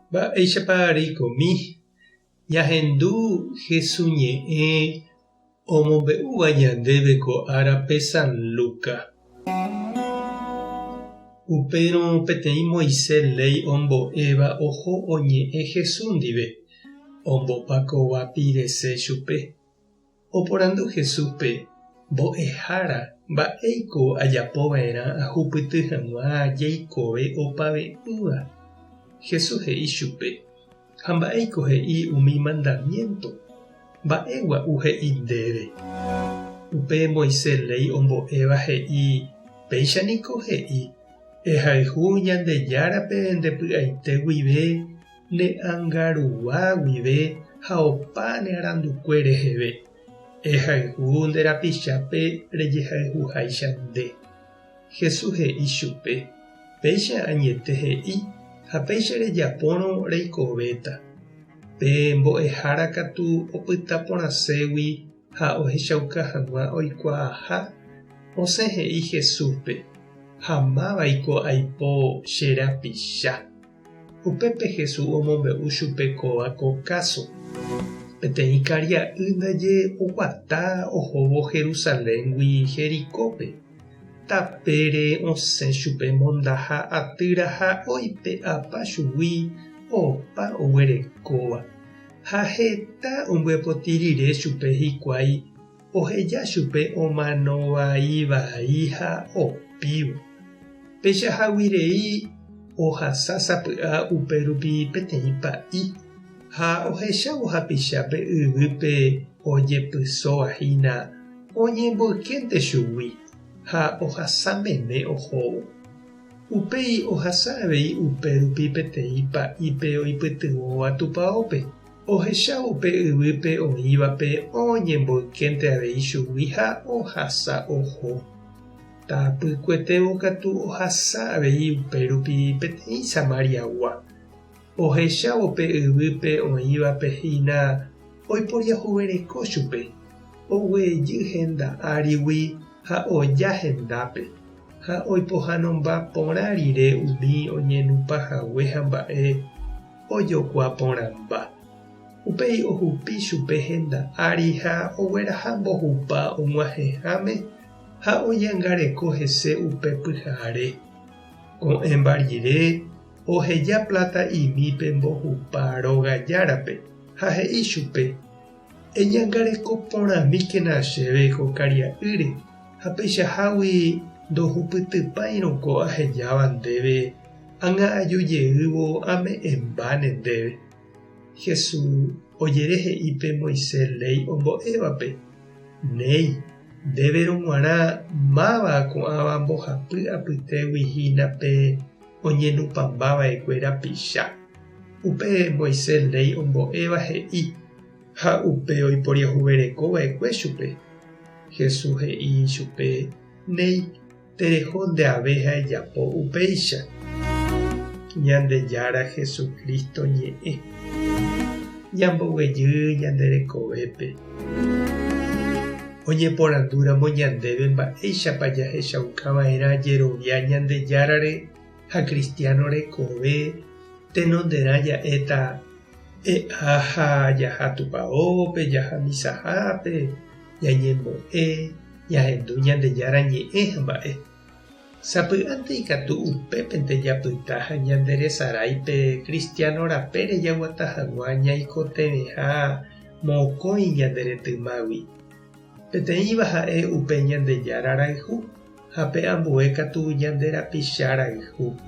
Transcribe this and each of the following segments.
Mba'éichapa reikomi ñahendu Hesu ñe'ẽ omombe'úva ñandéve ko árape San Lucas? Upérõ peteĩ Moisés léi ombo'éva oho oñe'ẽ Hesu ndive, ombopakova pirese chupe. Oporandu Jesúspe, Mbo'ehára, mba'éiko ajapova'erã ahupyty hag̃ua jeikove opave'ỹva? Jesús he'i chupe, Ha mba'éiko he'i umi mandamiénto? Mba'e gua'u he'i ndéve? Upe Moisés léi ombo'éva he'i, Péicha niko he'i, Ehayhu Ñandejárape nde py'aite guive, Ne ánga rugua guive ha opa ne arandukue reheve, ehayhu nde rapichápe rejehayhuháicha nde. Jesús he'i chupe, Péicha añete he'i ha péicha rejapórõ reikovéta. Pe mbo'ehára katu opyta porãségui ha ohechauka hag̃ua oikuaaha, osẽ he'i Jesúspe, Ha mávaiko aipo che rapicha? Upépe Jesús omombe'u chupe kóva ko káso. Peteĩ karia'y ndaje oguata ohóvo Jerusaléngui Jericópe. Tapére osẽ chupe mondaha atýra ha oipe'apa chugui opa oguerekóva. Ha heta ombyepoti rire chupe hikuái oheja chupe omano vai vai ha opívo. Peichahágui rei ohasa sapy'a upérupi peteĩ pa'i, ha ohechávo hapichápe yvýpe ojepysóva hína oñemboykénte chugui ha ohasa meme ohóvo. Upéi ohasa avei upérupi peteĩ pa'ípe oipytyvõva tupaópe. Ohechávo pe yvýpe oĩvape oñemboykénte avei chugui ha ohasa oho. Tapykuetévo katu ohasa avei upérupi peteĩ Samariagua. Ohechávo pe yvýpe oĩvape hína oiporiahuvereko chupe, oguejy henda árigui ha oja hendápe, ha oipohãnomba porã rire umi oñenupã hague hamba'e ojokua porãmba. Upéi ohupi chupe henda ári ha ogueraha mbohupa og̃uahẽháme ha oñangareko hese upe pyhare. Ko'ẽmba rire oheja pláta imi pe mbohupa róga járape ha he'i chupe, Eñangareko porãmíkena chéve ko karia'ýre ha peichahágui ndohupytypáirõ ko ahejáva ndéve ág̃a aju jeývo ame'ẽmbáne ndéve. Jesús ojere he'i pe Moisés léi ombo'évape, Néi, ndéverõ g̃uarã máva ko'ãva mbohapy apytégui hína pe oñenupãmba va'ekue rapicha. Upe Moisés léi ombo'éva he'i, ha upe oiporiahuvereko va'ekue chupe. Jesús he'i chupe, Néi, Tereho nde ave ha ejapo upéicha. Ñandejára Jesucristo ñe'ẽ. Ñamboguejy ñande rekovépe. Oñeporandúramo ñandéve mba'éichapa jahechauka va'erã jerovia Ñandejárare ha cristiano rekove, tenonderã ja'éta, E'a ha jaha tupaópe, jaha misahápe, ñañembo'e, ñahendu Ñandejára ñe'ẽ ha mba'e. Sapy'ánte ikatu upépente japyta ha ñanderesarái pe kristiáno rapére jaguata hag̃ua ñaikotevẽha mokõi ñande retymágui. Peteĩva ha'e upe Ñandejára rayhu ha pe ambue katu ñande rapicha rayhu.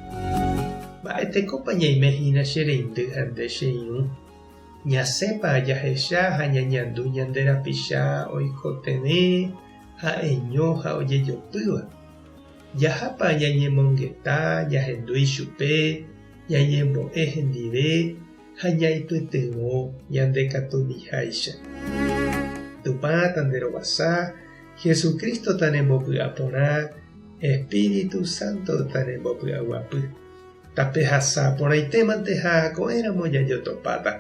Mba'etekópa ñaime hína che reindy ha nde che irũ? Ñasẽpa jahecha ha ñañandu ñande rapicha oikotevẽ, ha'eño ha ojejopýva? Jahápa ñañemongeta, ñahendu ichupe, ñañembo'e hendive ha ñaipytyvõ ñande katumiháicha? Tupã tanderovasa, Jesucristo tanembopy'aporã, Espíritu Santo tanembopy'aguapy. Tapehasa porãitémante ha ko'ẽramo jajotopáta.